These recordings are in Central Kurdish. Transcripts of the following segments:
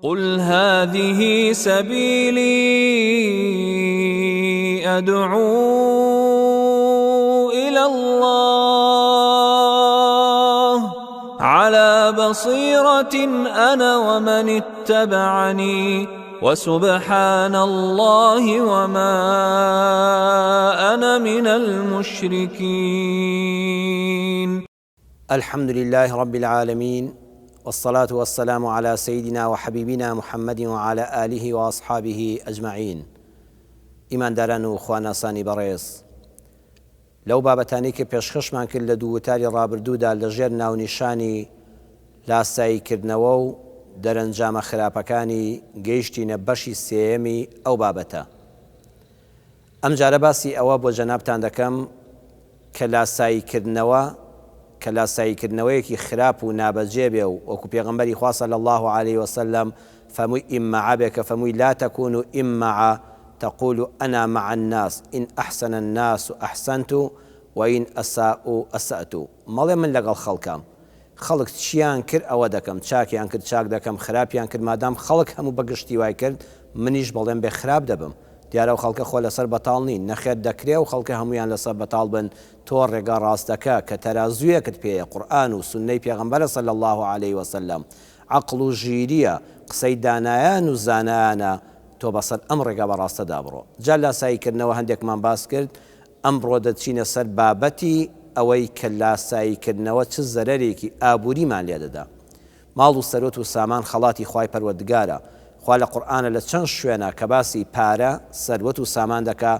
قل هذه سبیلی ادعو الی اللە علی بصیرة انا ومن اتبعنی وسبحان اللە وما انا من المشرکین. الحمد للە رب العالمین والصلاة والسلام علی سیدنا وحبیبنا محمد وعلی آله واصحابه اجمعین ئیمانداران و خواناسانی بەڕێز لەو بابەتانەی کە پێشکەشمان کرد لە دوو وتاری ڕابردوودا لە ژێر ناونیشانی لاسایی کردنەوە و دەرەنجامە خراپەکانی گەیشتینە بەشی سێیەمی ئەو بابەتە ئەمجارە باسی ئەوە بۆ جەنابتان دەکەم کە لاساییکردنەوە کە لاساییکردنەوەیەکی خراپ و نابەجێ بێ و وەکو پێغەمبەری خوا صلی اللە علیە وسلم فەرمووی ئیمەعە بێ کە فەرمووی لا تکونوا ئیمەعە تقول انا مع الناس ان احسن الناس احسنت وان اساءوا اسأت مەڵێ من لەگەڵ خەڵکام خەڵک چیان کرد ئەوە دەکەم چاکیان کرد چاک دەکەم خراپیان کرد مادام خەڵک هەموو بە گشتی وای کرد منیش بەڵێن بێ خراپ دەبم دیارە ئەو خەڵکە خۆ لەسەر بەتاڵ نین، نەخێر دەکرێ ئەو خەڵکە هەموویان لەسەر بەتاڵ بن، تۆ ڕێگا ڕاستەکە کە تەرازوویەکت پێیە قورئان و سوننەی پێغەمبەرە صلی اللە علیە وسلم، عەقڵ و ژیریە، قسەی دانایان و زانایانە، تۆ بەسەر ئەم ڕێگا بە ڕاستەدا بڕۆ. جا لاسایی کردنەوە هەندێکمان باس کرد، ئەمڕۆ دەچینە سەر بابەتی ئەوەی کە لاسایی کردنەوە چ زەرەرێکی ئابووریمان لێدەدا. ماڵ و سەروەت و سامان خەڵاتی خوای پەروەردگارە، خوا لە قورئانا لە چەند شوێنا کە باسی پارە، سەروەت و سامان دەکا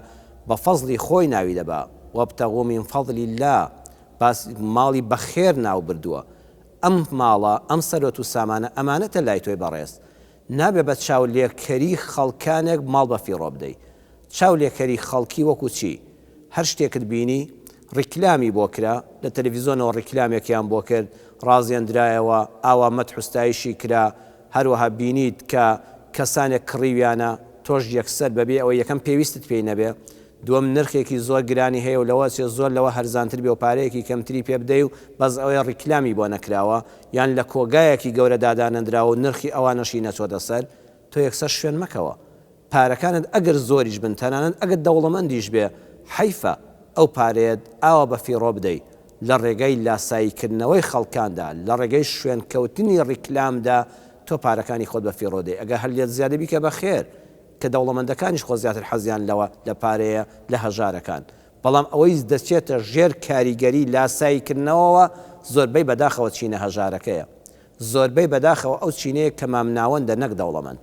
بە فەزڵی خۆی ناوی دەبا، وابتغوا من فضل اللە، باس ماڵی بە خێر ناو بردووە، ئەم ماڵە، ئەم سەروەت و سامانە ئەمانەتە لای تۆی بەڕێز، نابێ بە چاو لێکەری خەڵکانێک ماڵ بە فیڕۆ بدەی. چاو لێکەری خەڵکی وەکو چی؟ هەر شتێکت بینی ڕیکلامی بۆ کرا، لە تەلەفیزۆنەوە ڕیکلامێکیان بۆ کرد، ڕازێندرایەوە، ئاوا مەدح و ستایشی کرا، هەروەها بینیت کە کەسانێک کڕیویانە، تۆش یەکسەر بەبێ ئەوەی یەکەم پێویستت پێی نەبێ، دووەم نرخێکی زۆر گرانی هەیە و لەوە ئەچێ زۆر لەوە هەرزانتر بێ و پارەیەکی کەمتری پێ بدەی و بەس ئەوەیە ڕیکلامی بۆ نەکراوە یان لە کۆگایەکی گەورەدا دانەندراوە و نرخی ئەوانەشی نەچۆتە سەر، تۆ یەکسەر شوێن مەکەوە. پارەکانت ئەگەر زۆریش بن تەنانەت ئەگەر دەوڵەمەندیش بێ حەیفە ئەو پارەیەت ئاوا بە فیڕۆ بدەی لە ڕێگای لاسایی کردنەوەی خەڵکاندا لە ڕێگەی شوێن کەوتنی ڕیکلامدا تۆ پارەکانی خۆت بە فیڕۆ دەی ئەگەر هەر لێت زیادە بیکە بە خێر کە دەوڵەمەندەکانیش خۆ زیاتر حەزیان لەوە لە پارەیە لە هەژارەکان بەڵام ئەوەی دەچێتە ژێر کاریگەری لاسایی کردنەوەوە زۆربەی بەداخەوە چینە هەژارەکەیە زۆربەی بەداخەوە ئەو چینەیە کە مامناوەندە نەک دەوڵەمەند.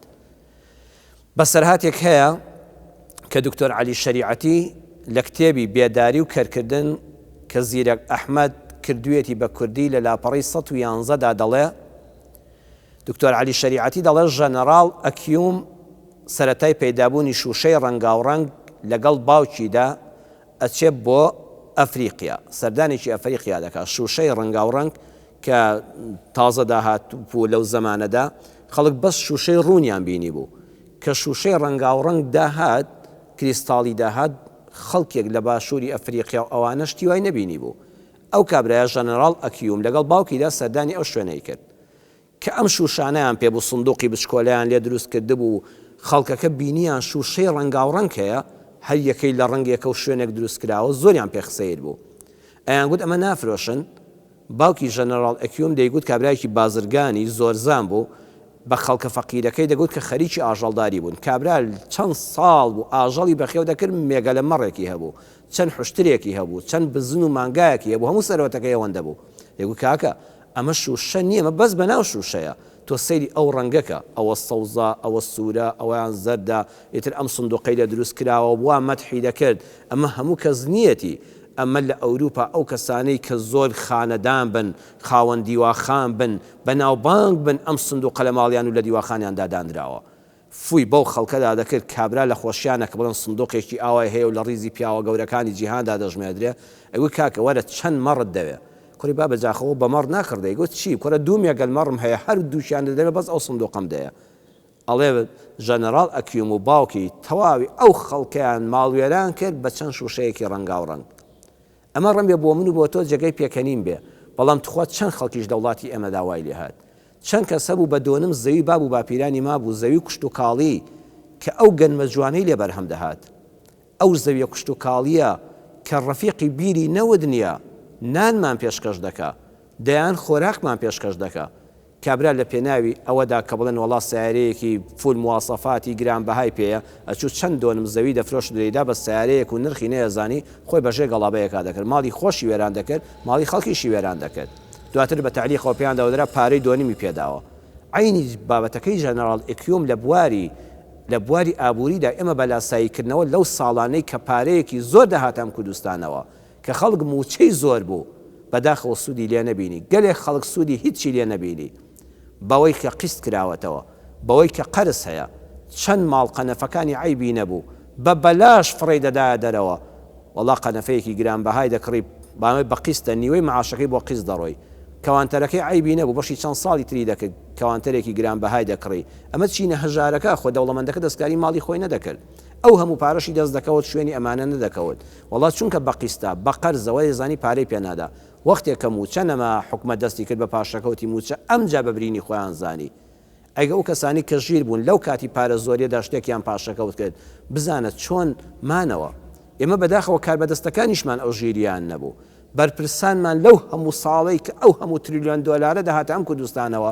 بەسەرهاتێک هەیە کە دکتۆر عەلی شەریعەتی لە کتێبی، بێداری و کەرکردن، کە زیرەک ئەحمەد کردوویەتی بە کوردی لە لاپەڕەی 111 دا دەڵێ، دکتۆر عەلی شەریعەتی دەڵێ ژەنەڕاڵ ئەکیوم سەرەتای پەیدابوونی شووشەی ڕەنگاوڕەنگ لەگەڵ باوکیدا ئەچێ بۆ ئەفریقیا سەردانێکی ئەفریقیا دەکا شووشەی ڕەنگاوڕەنگ کە تازە داهاتبوو لەو زەمانەدا خەڵک بەس شووشەی ڕوونیان بینیبوو کە شووشەی ڕەنگاوڕەنگ داهات کریستاڵی داهات خەڵکێک لە باشووری ئەفریقیا و ئەوانە شتی وای نەبینیبوو ئەو کابرایە ژەنەراڵ ئەکیوم لەگەڵ باوکیدا سەردانی ئەو شوێنەی کرد کە ئەم شووشانەیان پێ بوو سندوقی بچکۆلەیان لێ دروست کردبوو، خەڵکەکە بینیان شووشەی ڕەنگاوڕەنگ هەیە، هەر یەکەی لە ڕەنگێکە و شوێنێک دروست کراوە، زۆریان پێ سەیر بوو. ئەیانگوت ئەمە نافرۆشن؟ باوکی ژەنەراڵ ئەکیوم دەیگوت کابرایەکی بازرگانی زۆرزان بوو، بە خەڵکە فەقیرەکەی دەگوت کە خەریکی ئاژەڵداری بوون. کابرا چەند ساڵ بوو ئاژەڵی بەخێو دەکرد، مێگەلە مەڕێکی هەبوو، چەند حوشترێکی هەبوو، چەند بزن و مانگایەکی هەبوو، هەموو سەروەتەکەی ئەوەندە بوو. دەیگوت کاکە ئەمە شووشە نییە، ئەمە بەس بەناو شووشەیە، تۆ سەیری ئەو ڕەنگە کە، ئەوە سەوزە، ئەوە سوورە، ئەوەیان زەردە، ئیتر ئەم سندوقەی لێ دروست کراوە، وا مەدحی دەکرد، ئەمە هەموو کەس نییەتی، ئەمە لە ئەوروپا ئەو کەسانەی کە زۆر خانەدان بن، خاوەن دیواخان بن، بەناوبانگ بن، ئەم سندوقە لە ماڵیان و لە دیواخانیاندا دانراوە. فووی بەو خەڵکەدا دەکرد، کابرا لە خۆشیانە کە بڵێن سندوقێکی ئاوای هەیە و لە ڕیزی پیاوە گەورەکانی جیهاندا دەژمێردرێ، ئەیگوت کاکە وەرە چەند مەڕت دەوێ؟ کوڕی بابە جا خۆ بە مەڕ ناکڕدرێ، ئەیگوت چی؟ کوڕە دوو مێگەل مەڕم هەیە هەر دووکیان دەدەمێ بەس ئەو سندوقەم دەیە. ئەڵێ ژەنەراڵ ئەکیوم و باوکی تەواوی ئەو خەڵکەیان ماڵوێران کرد بە چەند شووشەیەکی ڕەنگاوڕەنگ. ئەمە ڕەنگە بۆ من و بۆ تۆ جێگەی پێکەنین بێ، بەڵام تخوا چەند خەڵکیش لە وڵاتی ئێمەدا وای لێهات؟ چەند کەس هەبوو بە دۆنم زەوی باب و باپیرانی مابوو، زەوی کشتوکاڵی کە ئەو گەنمە جوانەی لێ بەرهەم دەهات. ئەو زەویە کشتوکاڵییە کە ڕەفیقی بیری نەوت نییە، نانمان پێشکەش دەکا، دەیان خۆراکمان پێشکەش دەکا. کابرا لە پێناوی ئەوەدا کە بڵێن وەڵا سەیارەیەکی فول مواسەفاتی گرانبەهای پێیە، ئەچوو چەند دۆنم زەوی دەفرۆشت و دەیدا بە سەیارەیەک و نرخی نەیەزانی، خۆی بە ژێ گەڵابەیەکا دەکرد، ماڵی خۆشی وێران دەکرد، ماڵی خەڵکیشی وێران دەکرد. دواتر بە تەعلیقەوە پێیان دەوترا پارەی دۆنمی پێداوە. عەینی بابەتەکەی ژەنەراڵ ئکیوم لە بواری لە بواری ئابووریدا ئێمە بە لاساییکردنەوە لەو ساڵانەی کە پارەیەکی زۆر دەهاتە ئەم کوردستانەوە کە خەڵک مووچەی زۆر بوو بەداخەوە سوودی لێ نەبینی گەلێک خەڵک سوودی هیچی لێ نەبینی بەوەی کە قیست کراوەتەوە بەوەی کە قەرز هەیە چەند ماڵ قەنەفەکانی عەیبی نەبوو بە بەلاش فڕێی دەدایە دەرەوە وەڵا قەنەفەیەکی گرانبەهای دەکڕی بامێ بە قیستە نیوەی معاشەکەی بۆ قیست دەڕۆی کەوانتەرەکەی عەیبی نەبوو بەشی چەند ساڵی تری دەکرد کەوانتەرێکی گرانبەهای دەکڕی ئەمە چینە هەژارەکە خۆ دەوڵەمەندەکە دەستکاری ماڵی خۆی نەدەکرد ئەو هەموو پارەشی دەست دەکەوت شوێنی ئەمانە نەدەکەوت وەڵا چونکە بە قیستە بە قەرزە وەیزانی پارەی پێ نادا وەختێ کە مووچە نەما حکومەت دەستی کرد بە پاشەکەوتی مووچە ئەمجا بە برینی خۆیان زانی ئەگە ئەو کەسانەی کە ژیر بوون لەو کاتی پارە زۆریەدا شتێکیان پاشەکەوت کرد بزانە چۆن مانەوە. ئێمە بەداخەوە کاربەدەستەکانیشمان ئەو ژیریەیان نەبوو. بەرپرسانمان لەو هەموو ساڵەی کە ئەو هەموو تریلیۆن دۆلارە دەهاتە ئەم کوردستانەوە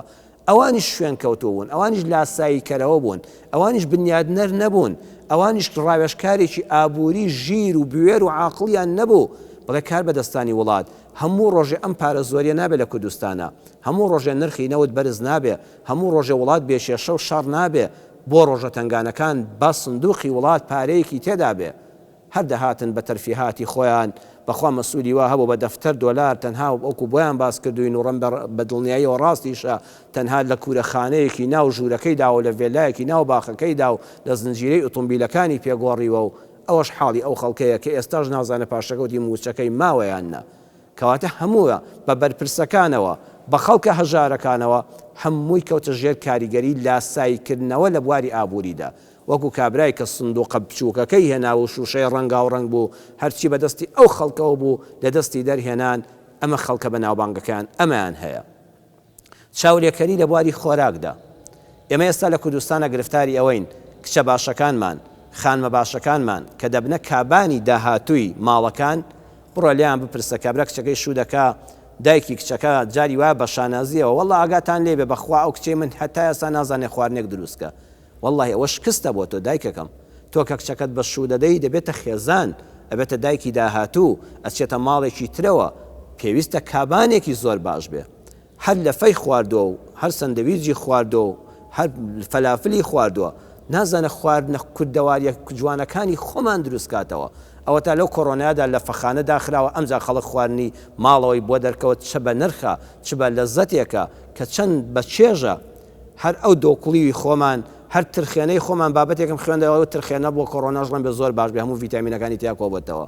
ئەوانیش شوێنکەوتوو بوون، ئەوانیش لاساییکەرەوە بوون، ئەوانیش بنیادنەر نەبوون، ئەوانیش ڕاوێژکارێکی ئابووری ژیر و بوێر و عاقڵیان نەبوو بڵێ کاربەدەستانی وڵات هەموو ڕۆژێ ئەم پارە زۆریە نابێ لە کوردستانا. هەموو ڕۆژێ نرخی نەوت بەرز نابێ، هەموو ڕۆژێ وڵات بێ کێشە و شەڕ نابێ، بۆ ڕۆژە تەنگانەکان با سندوقی وڵات پارەیەکی تێدا بێ. هەر دەهاتن بە تەرفیهاتی خۆیان، بەخوا مەسئولی وا هەبوو بە دەفتەر دۆلار تەنها وەکو بۆیان باس کردووین و ڕەنبە بە دڵنیاییەوە ڕاستیشە تەنها لە کوورە خانەیەکی ناو ژوورەکەی دا و لە ڤێلایەکی ناو باخەکەی دا و لە زنجیرەی ئوتومبیلەکانی پێ گۆڕیوە و ئەوەش حاڵی ئەو خەڵکەیە کە ئێستاش نازانێ پاشەکەوتی مووچەکەی ماوە یان نا. کەواتە هەموو بە بەرپرسەکانەوە، بە خەڵکە هەژارەکانەوە، هەمووی کەوتە ژێر کاریگەری لاساییکردنەوە لە بواری ئابووریدا. وەکو کابرای کە سندوقە بچووکەکەی هێنا و شووشەی ڕەنگاوڕەنگ بوو، هەرچی بە دەستی ئەو خەڵکەوە بوو لە دەستی دەرهێنان، ئەمە خەڵکە بەناوبانگەکان ئەمەیان هەیە. چاولێکەری لە بواری خۆراکدا. ئێمە ئێستا لە کوردستانا گرفتاری ئەوەین کچە باشەکانمان، خانمە باشەکانمان کە دەبنە کابانی داهاتووی ماڵەکان، بڕۆ لێیان بپرسە کابرا کچەکەی شوو دەکا، دایکی کچەکە جاری وایە بە شانازییەوە وەڵا ئاگاتان لێ بێ بەخوا ئەو کچەی من هەتا ئێستا نازانێ خواردنێک دروست کا. وەڵاهی ئەوە شکستە بۆ تۆ دایکەکەم. تۆ کە کچەکەت بە شوو دەدەی دەبێتە خێزان، ئەبێتە دایکی داهاتوو، ئەچێتە ماڵێکی ترەوە، پێویستە کابانێکی زۆر باش بێ. هەر لەفەی خواردووە و هەر سەندەویجی خواردووە و هەر فەلافلی خواردووە، نازانێ خواردنە کوردەواریە جوانەکانی خۆمان دروست کاتەوە. ئەوەتا لەو کۆرۆنایەدا لەفەخانە داخراوە ئەمجا خەڵک خواردنی ماڵەوەی بۆ دەرکەوت چ بە نرخە، چ بە لەزەتێکە کە چەند بە چێژە. هەر ئەو دۆکڵیوی خۆمان، هەر ترخێنەی خۆمان بابەتێکم خوێندەوە ئەو ترخێنە بۆ کۆڕۆناش ڕەنگە زۆر باش بێ هەموو ڤیتامینەکانی تیا کۆبۆتەوە.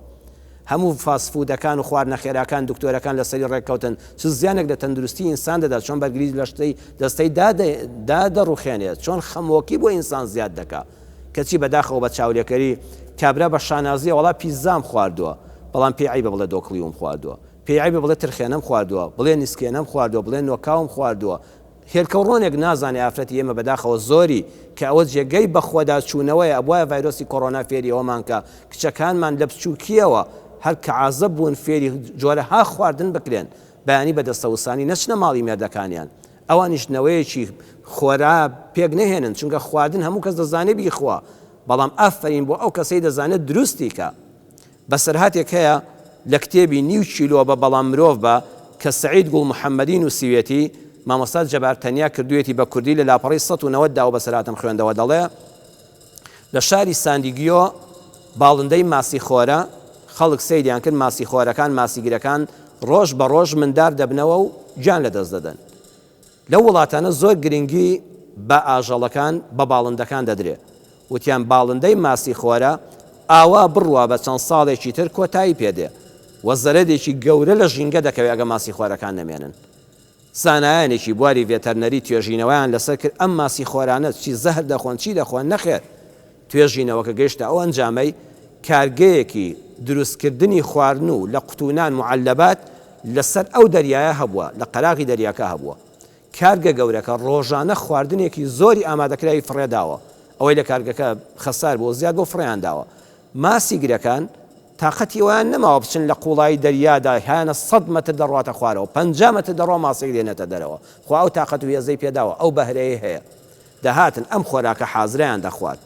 هەموو فاست فوودەکان و خواردنە خێراکان دکتۆرەکان لەسەری ڕێککەوتن چ زیانێک لە تەندروستی ئینسان دەدات چۆن بەرگری لەشتەی دەستەی دادەڕوخێنێت چۆن خەمۆکی بۆ ئینسان زیاد دەکا کەچی بەداخەوە بە چاولێکەری کابرا بە شانازیە وەڵا پیززام خواردووە بەڵام پێی عەیبە بڵێ دۆکڵیوم خواردووە پێی عەیبە بڵێ ترخێنەم خواردووە بڵێ نیسکێنەم خواردووە بڵێ نۆکاوم خواردووە هێلکەو ڕۆنێک نازانێ ئافرەتی ئێمە بەداخەوە زۆری کە ئەوە جێگەی بەخۆدا چوونەوەیە ئەبوایە ڤایرۆسی کۆڕۆنا فێری ئەوەمان کا کچەکانمان لە بچوکیەوە هەر کە عازەب بوون فێری جۆرەها خواردن بکرێن بەیانی بە دەستەوسانی نەچنە ماڵی مێردەکانیان ئەوانیش نەوەیەکی خۆرا پێک نەهێنن چونکە خواردن هەموو کەس دەزانێ بیخوا بەڵام ئافەرین بۆ ئەو کەسەی دەزانێت دروستی کا. بەسەرهاتێک هەیە لە کتێبی، نیو کیلۆ بە بەڵام مرۆڤ بە، کە سەعید گوڵ محەمەدی نووسیوێتی، مامۆستا جەبار تەنیا کردوویەتی بە کوردی لە لاپەڕەی 190 دا ئەو بەسەرهاتەم خوێندەوە دەڵێ، لە شاری ساندیگیۆ باڵندەی ماسیخۆرە، خەڵک سەیریان کرد ماسیخۆرەکان، ماسیگرەکان، ڕۆژ بە ڕۆژ مندار دەبنەوە و گیان لەدەست دەدەن. لەو وڵاتانە زۆر گرنگی بە ئاژەڵەکان، بە باڵندەکان دەدرێ. وتیان باڵندەی ماسیخۆرە ئاوا بڕوا بە چەند ساڵێکی تر کۆتایی پێ دێ و زەرەدێکی گەورە لە ژینگە دەکەوێ ئەگە ماسیخۆرەکان نەمێنن. زانایانێکی بواری ڤێتەرنەری توێژینەوەیان لەسەر کرد ئەم ماسیخۆرانە چی زەهر دەخۆن چی دەخۆن نەخێر توێژینەوەکە گەیشتە ئەو ئەنجامەی کارگەیەکی دروستکردنی خواردن و لە قوتونان معلبات لەسەر ئەو دەریایە هەبووە لە قەراغی دەریاکە هەبووە. کارگە گەورەکە ڕۆژانە خواردنێکی زۆری ئامادەکراوی فڕێداوە، ئەوەی لە کارگەکە خەسار بووە زیاد بووە فڕێیان داوە. ماسیگرەکان تاقەتی ئەوەیان نەماوە بچن لە قوڵایی دەریادا هەیانە سەت مەتر دەڕواتە خوارەوە، 50 مەتر دەڕوا ماسیەک دێنێتە دەرەوە، خوا ئەو تاقەت و هێزەی پێداوە، ئەو بەهرەیەی هەیە. دەهاتن ئەم خۆراکە حازرەیان دەخوارد.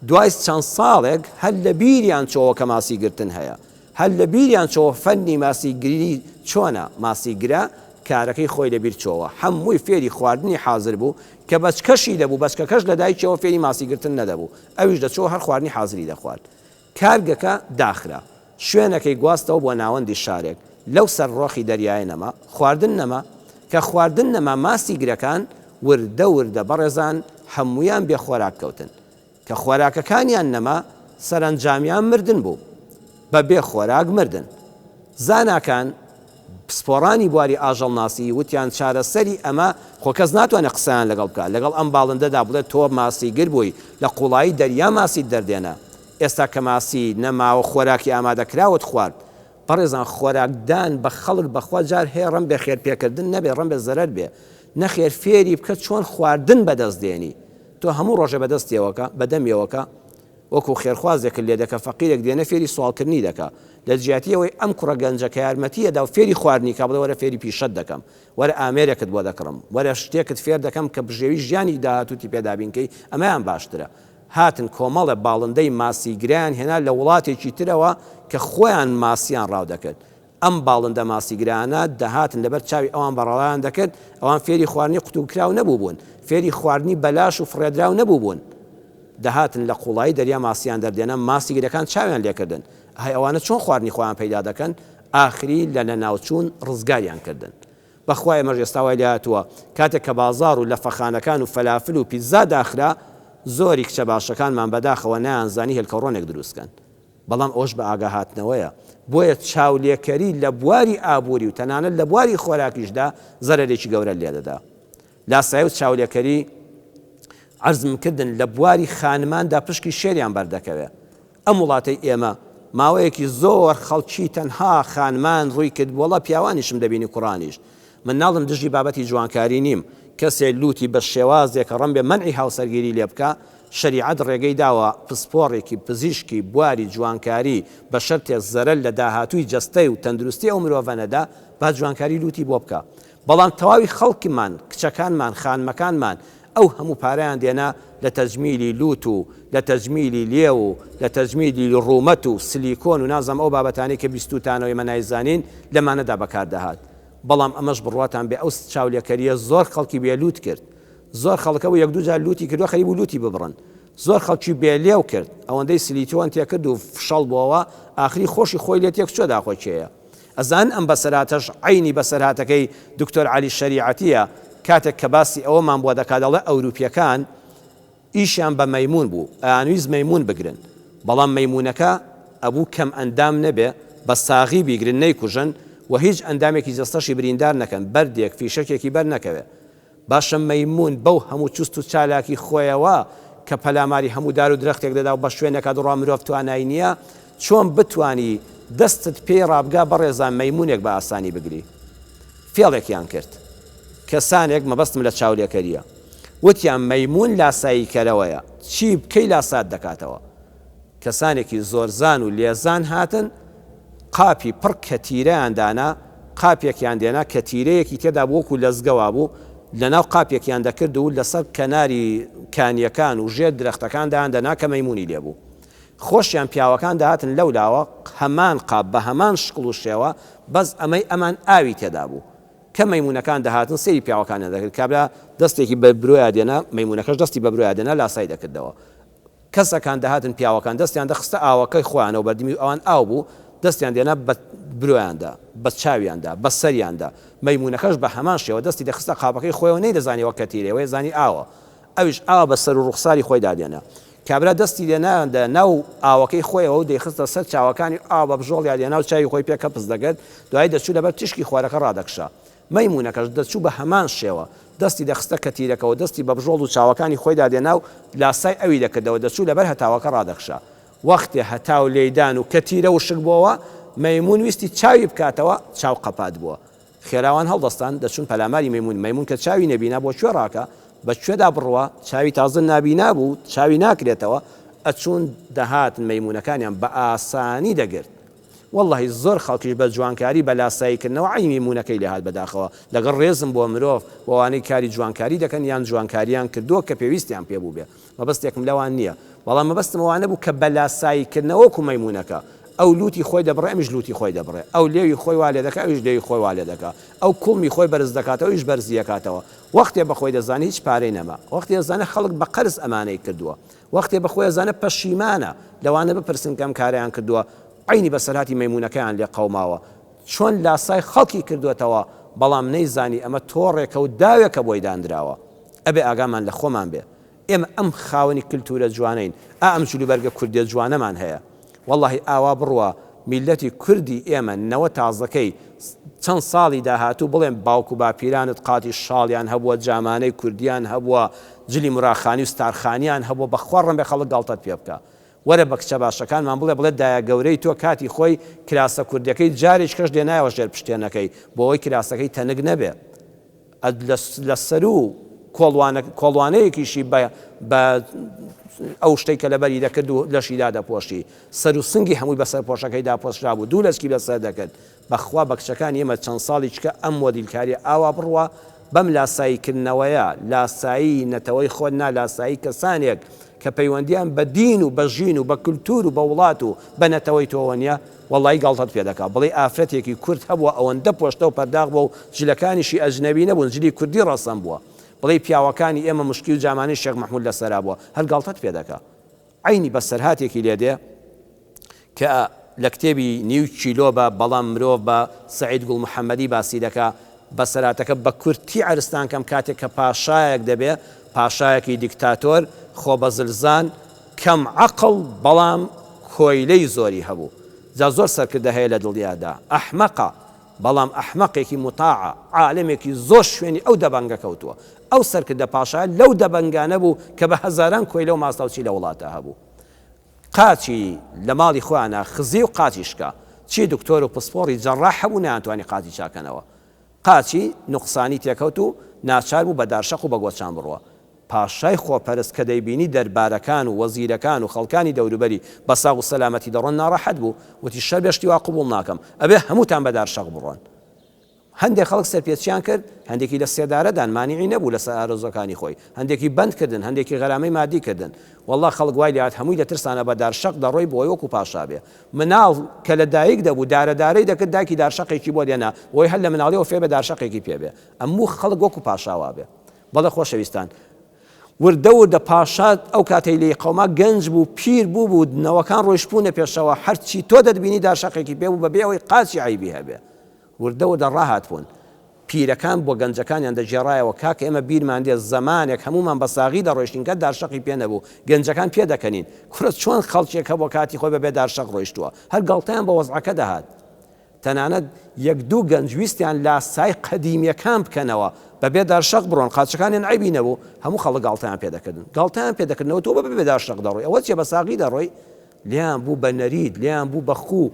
دوای چەند ساڵێک هەر لە بیریان چۆوە کە ماسی گرتن هەیە. هەر لە بیریان چۆوە فەنی ماسی گری چۆنە، ماسی گرە کارەکەی خۆی لە بیر چۆوە. هەمووی فێری خواردنی حازر بوو، کە بەچکەشی دەبوو، بەچکەکەش لە دایکیەوە فێری ماسی گرتن نەدەبوو، ئەویش دەچۆوە هەر خواردنی حازری دەخوارد. کارگەکە داخرا. شوێنەکەی گواستەوە بۆ ناوەندی شارێک. لەو سەر ڕۆخی دەریایە نەما. خواردن نەما. کە خواردن نەما ماسی گرەکان وردە وردە بەڕێزان هەموویان بێ خۆراک کەوتن. کە خۆراکەکانیان نەما سەرەنجامیان مردن بوو. بە بێ خۆراک مردن. زاناکان، پسپۆڕانی بواری ئاژەڵناسی وتیان چارەسەری ئەمە، خۆ کەس ناتوانێت قسەیان لەگەڵ بکات، لەگەڵ ئەم باڵندەدا بڵێت تۆ ماسیگر بووی لە قوڵایی دەریا ماسیت دەردێنا، ئێستا کە ماسی نەماوە خۆراکی ئامادەکراوت خوارد. بەڕێزان خۆراکدان بە خەڵک بەخوا جار هەیە ڕەنبێ خێر پێکردن نەبێ ڕەنبێ زەرەر بێ، نەخێر فێری بکە چۆن خواردن بەدەست دێنی، تۆ هەموو ڕۆژێ بەدەستیەوەکە بەدەمیەوەکە، وەکو خێرخوازێکت لێ دەکا فەقیرێک دێنە فێری سواڵکردنی دەکا لە جیاتی ئەوەی ئەم کوڕە گەنجە کە یارمەتی ئەدا و فێری خواردنی کا بڵێ وەرە فێری پیشەت دەکەم وەرە ئامێرێکت بۆ دەکڕم وەرە شتێکت فێر دەکەم کە بژێوی ژیانی داهاتووتی پێ دابین کەی ئەمەیان باشترە هاتن کۆمەڵە باڵندەی ماسیگرەیان هێنا لە وڵاتێکی ترەوە کە خۆیان ماسیان ڕاو دەکرد ئەم باڵندە ماسیگرانە دەهاتن لەبەر چاوی ئەوان بەڕەڵایان دەکرد، ئەوان فێری خواردنی قوتووکراو نەبووبوون، فێری خواردنی بەلاش و فڕێدراو نەبووبوون. دەهاتن لە قووڵایی دەریا ماسییان دەردێنا، ماسیگرەکان چاویان لێکردن، ئای ئەوانە چۆن خواردنی خۆیان پەیدا دەکەن، ئاخری لە لەناوچوون ڕزگاریان کردن. بەخوا ئێمەش ئێستا وای لێهاتووە، کاتێک کە بازاڕ و لەفەخانەکان و فەلافل و پیتزا داخرا، زۆری کچە باشەکانمان بەداخەوە نەیانزانی هێلکەوڕۆنێک دروست کەن. بەڵام ئەوەش بە ئاگاهاتنەوەیە. بۆیە چاولێکەری لە بواری ئابووری و تەنانەت لە بواری خۆراکیشدا زەرەرێکی گەورەت لێدەدا. لاسایی و چاولێکەری عەرزم کردن لە بواری خانماندا پشکی شێریان بەردەکەوێ. ئەم وڵاتەی ئێمە ماوەیەکی زۆر خەڵکی تەنها خانمان ڕووی کرد وەڵا پیاوانیشم دەبینی کوڕانیش. من ناڵێم دژی بابەتی جوانکاری نیم، کەسێ لوتی بە شێوازێکە ڕەنبێ مەنعی هاوسەرگیری لێ بکا، شەریعەت ڕێگەی داوە پسپۆڕێکی پزیشکی بواری جوانکاری بە شەرتێ زەرەر لە داهاتووی جەستەی و تەندروستی ئەو مرۆڤە نەدا با جوانکاری لوتی بۆ بکا بەڵام تەواوی خەڵکمان کچەکانمان خانمەکانمان ئەو هەموو پارەیان دێنا لە تەجمیلی لوت و لە تەجمیلی لێو و لە تەجمیلی ڕوومەت و سلیکۆن و نازانم ئەو بابەتانەی کە بیستووتانەوە ئێمە نایزانین لەمانەدا بەکار دەهات بەڵام ئەمەش بڕواتان بێ ئەو چاولێکەریە زۆر خەڵکی بێ لوت کرد زۆر خەڵک هەبوو یەک دوو جار لوتی کردوە خەریک بوو لوتی ببڕن زۆر خەڵکی بێ لێو کرد ئەوەندەی سلیتۆن تێکرد و فشەڵ بۆوە ئاخری خۆشی خۆی لێ تێک چوە داخۆ کێیە ئەزانن ئەم بەسەرهاتەش عەینی بەسەرهاتەکەی دکتۆر عەلی شەریعەتیە کاتێک کە باسی ئەوەمان بۆ دەکا دەڵێ ئەوروپیەکان ئیشیان بە مەیموون بوو، ئەیانویست مەیموون بگرن، بەڵام مەیموونەکە ئەبوو کەم ئەندام نەبێ، بە ساغی بیگرن نەیکوژن و هیچ ئەندامێکی جەستەشی بریندار نەکەن، بەردێک، فیشەکێکی بەر نەکەوێ. باشە مەیموون بەو هەموو چوست و چالاکی خۆیەوە کە پەلاماری هەموو دار و درەختێک دەدا و بە شوێنێکا دڕوا مرۆڤ توانای نییە، چۆن بتوانی دەستت پێی ڕابگا بەڕێزان مەیموونێک بە ئاسانی بگری؟ فێڵێکیان کرد. کەسانێک، مەبەستم لە چاولێکەرییە. وتیان مەیموون لاساییکەرەوەیە، چی بکەی لاسات دەکاتەوە. کەسانێکی زۆرزان و لێزان هاتن، قاپی پڕ کەتیرەیان دانا، قاپێکیان دێنا کەتیرەیەکی تێدا بوو وەکوو لەزگە وابوو، لەناو قاپێکیان دەکرد و لەسەر کەناری کانییەکان و ژێر درەختەکان دایان دەنا کە مەیموونی لێ بوو. خۆشیان پیاوەکان دەهاتن لەولاوە هەمان قاپ بە هەمان شکڵ و شێوە، بەس ئەمەی ئەمان ئاوی تێدا بوو. کە مەیموونەکان دەهاتن سەیری پیاوەکانیان دەکرد، کابرا دەستێکی بە برۆیا دێنا، مەیموونەکەش دەستی بە برۆیا دێنا لاسای دەکردەوە. کەسەکان دەهاتن پیاوەکان دەستیان دەخستە ئاوەکەی خۆیانەوە بەردمی ئەوان ئاو بوو، دەستیان دێنا بە برۆیاندا، بە چاویاندا، بە سەریاندا، مەیموونەکەش بە هەمان شێوە دەستی دەخستە قاپەکەی خۆیەوە نەیدەزانی ئەوە کەتیرەیە وەیەزانی ئاوە، ئەویش ئاوا بە سەر و ڕوخساری خۆیدا دێنا. کابرا دەستی دێنایاندە ناو ئاوەکەی خۆیەوە و دەیخستە سەر چاوەکانی و ئاو بە بژۆڵیا دێنا و چاوی خۆی پێ کەپس دەکرد، دوایی دەچوو لەبەر تیشکی خۆرەکە ڕادەکشا. مەیموونەکەش دەچوو بە هەمان شێوە، دەستی دەخستە کەتیرەکەوە، دەستی بە بژۆڵ و چاوەکانی خۆیدا دێنا و لاسای ئەوی دەکردەوە، دەچوو لەبەر هەتاوەکە ڕادەکشا. وەختێ هەتاو لێی دان و کەتیرە وشک بۆوە، مەیموون ویستی چاوی بکاتەوە، چاو قەپات بووە. خێرا وان هەڵدەستان دەچوون پەلاماری مەیموون، مەیموون کە چاوی نەبینا بۆ کوێ ڕاکا، بە کوێدا بڕوا، چاوی تازە نابینا بوو، چاوی ناکرێتەوە، ئەچوون دەهاتن مەیموونەکانیان بە ئاسانی دەگرت. وەڵڵاهی زۆر خەڵکیش بە جوانکاری بە لاسایی کردنەوە عەینی مەیموونەکەی لێ هات بەداخەوە لەگەڵ ڕێزم بۆ مرۆڤ بۆ ئەوانەی کاری جوانکاری دەکەن یان جوانکاریان کردووە کە پێویستیان پێ بووبێ مەبەستێکم لەوان نییە بەڵام مەبەستم ئەوانە بوو کە بە لاسایی کردنەوە وەکو مەیموونەکە ئەو لووتی خۆی دەبڕێ ئەمیش لووتی خۆی دەبڕێ ئەو لێوی خۆی وا لێ دەکا ئەویش لێوی خۆی وا لێ دەکا ئەو کوڵمی خۆی بەرز دەکاتەوە ئەویش بەرزی ئەکاتەوە وەختێ بە خۆی دەزانێ هیچ پارەی نەما وەختێ ئەزانێ خەڵک بە قەرز ئەمانەی کردووە وەختێ بە خۆی ئەزانێ پەشیمانە لەوانە بپرسن کە ئەم کارەیان کردووە عەینی بەسەرهاتی مەیموونەکەیان لێ قەوماوە چۆن لاسای خەڵکی کردووەتەوە بەڵام نەیزانی ئەمە تۆڕێکە و داوێکە بۆی داندراوە ئەبێ ئاگامان لە خۆمان بێ ئێمە ئەم خاوەنی کلتورە جوانەین ئا ئەم جلوبەرگە کوردیە جوانەمان هەیە وەڵاهی ئاوا بڕوا میللەتی کوردی ئێمە نەوە تازەکەی چەند ساڵی داهاتوو بڵێن باوک و باپیرانت قاتی شاڵیان هەبووە جامانەی کوردیان هەبووە جلی مراخانی و ستارخانیان هەبووە بەخوا ڕەنبێ خەڵک گاڵتەت پێ بکا وەرە بە کچە باشەکانمان بڵێ بڵێ دایە گەورەی تۆ کاتی خۆی کراسە کوردیەکەی جارێکی کەش لێنایەوە ژێر پشتێنەکەی بۆ ئەوەی کراسەکەی تەنک نەبێ لە سەروو کۆڵوانە کۆڵوانەیەکیشی بە بە ئەو شتەی کە لەبەری دەکرد و لەشی دادەپۆشی سەر و سنگی هەمووی بە سەرپۆشەکەی داپۆشرابوو دوو لەچکی لەسەر دەکرد بەخوا بە کچەکانی ئێمە چەند ساڵی چکە ئەم مۆدیلکاریە ئاوا بڕوا بەم لاسایی کردنەوەیە لاسایی نەتەوەی خۆت نا لاسایی کەسانێک کە پەیوەندیان بە دین و بە ژین و بە کلتور و بە وڵات و بە نەتەوەی تۆوە نیە وەڵایی گاڵتەت پێ دەکا بڵێی ئافرەتێکی کورد هەبووە ئەوەندە پۆشتە و پەرداخ بووە و جلەکانیشی ئەجنەبی نەبوون جلی کوردی ڕەسەن بووە بڵێی پیاوەکانی ئێمە مشکی و جامانەی شێخ مەحمود لەسەرا بووە هەر گاڵتەت پێ دەکا عەینی بەسەرهاتێکی لێ دێ کە لە کتێبی نیو کیلۆ بە بەڵام مرۆڤ بە سەعید گوڵ محەمەدی باسی دەکا بەسەراتەکە بە کورتی عەرزتان کەم کاتێک کە پاشایەک دەبێ پاشایەکی دیکتاتۆر خۆبەزلزان کەم عەقڵ بەڵام کۆیلەی زۆری هەبوو جا زۆر سەرکردە هەیە لە دڵیادا ئەحمەقە بەڵام ئەحمەقێکی موتاعە عالەمێکی زۆر شوێنی ئەو دەبەنگە کەوتووە ئەو سەرکردە پاشایە لەو دەبەنگانە بوو کە بە هەزاران کۆیلە و ماستاوچی لە وڵاتا هەبوو قاچی لە ماڵی خۆیانا خزی و قاچی شکا چی دکتۆر و پسپۆڕی جەڕاح هەبوو نەیانتوانی قاچی چاکەنەوە قاچی نوقسانی تێکەوت و ناچار بوو بە دارشەق و بە گۆچان بڕوا. پاشای خۆپەرست کە دەیبینی دەربارەکان و وەزیرەکان و خەڵکانی دەوروبەری بە ساغ و سەلامەتی دەڕۆن ناڕەحەت بوو، وتی شەر بێ شتی وا قبووڵ ناکەم، ئەبێ هەمووتان بە دارشەق بڕۆن. هەندێک خەڵک سەرپێچیان کرد، هەندێکی لە سێدارە دان، مانیعی نەبوو لەسەر ئارەزووەکانی خۆی، هەندێکی بەند کردن، هەندێکی غەرامەی مادی کردن. وەڵڵا خەڵک وای لێهات هەمووی لە ترسانا بە دارشەق دەڕۆی بۆی وەکوو پاشا بێ. مناڵ کە لە دایک دەبوو دارە دارەی دەکرد دایکی دارشەقێکی بۆ دێنا بۆی هەر لە مناڵیەوە فێر بێ دارشەقێکی پێ بێ ئەموو خەڵک وەکو پاشا وابێ بەڵێ خۆشەویستان وردە وردە پاشا ئەو کاتەی لێی قەوما گەنج بوو پیر بوو بوو نەوەکان ڕۆیشتبوونە پێشەوە هەرچی تۆ دەتبینی دارشەقێکی پێ بوو بەبێ ئەوەی قاچی عەیبی هەبێ وردە وردە ڕاهاتبوون. پیرەکان بۆ گەنجەکانیان دەگێڕایەوە، کاکە ئێمە بیرمان دێ زەمانێک هەموومان بە ساغی دەڕۆیشتین کەس دارشەقی پێ نەبوو، گەنجەکان پێدەکەنین. کورە چۆن خەڵکێک هەبووە کاتی خۆی بەبێ دارشەق ڕۆیشتووە؟ هەر گاڵتەیان بە وەزعەکە دەهات. تەنانەت یەک دوو گەنج ویستیان لاسای قەدیمییەکان بکەنەوە، بەبێ دارشەق بڕۆن، قاچەکانیان عەیبی نەبوو، هەموو خەڵک گاڵتەیان پێ دەکردن. گاڵتەیان پێ دەکردنەوە تۆ بە بەبێ دارشەق دەڕۆی، ئەوە چییە بە ساغی دەڕۆی؟ لێیان بوو بە نەریت، لێیان بوو بە خوو،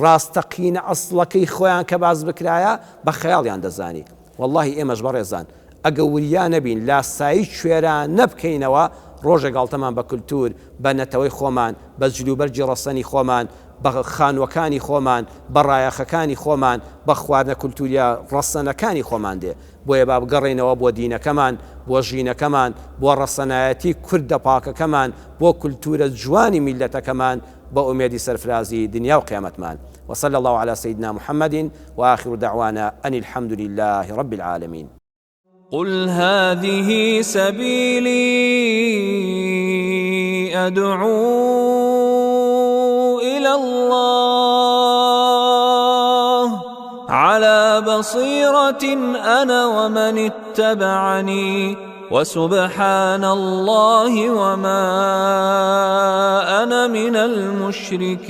ڕاستەقینە ئەسڵەکەی خۆیان کە باس بکرایە بە خەیاڵیان دەزانی. وەڵڵاهی ئێمەش بەڕێزان ئەگە وریا نەبین، لاسایی کوێرانە بکەینەوە، ڕۆژێ گاڵتەمان بە کلتور، بە نەتەوەی خۆمان، بە جلوبەرگی ڕەسەنی خۆمان، بە خانووەکانی خۆمان، بە ڕایەخەکانی خۆمان، بە خواردنە کولتورییە ڕەسەنەکانی خۆمان دێ. بۆیە با بگەڕێینەوە بۆ دینەکەمان، بۆ ژینەکەمان، بۆ ڕەسەنایەتی کوردە پاکەکەمان، بۆ کولتوورە جوانی میللەتەکەمان، بە ئومێدی سەرفرازی دنیا و قیامەتمان. وصلی اللە علی سیدنا محمد وآخر دعوانا ان الحمد للە رب العالمین. قل هذه سبیلی ادعو الی اللە علی بصیرة انا ومن اتبعنی وسبحان اللە وما انا من المشرکین.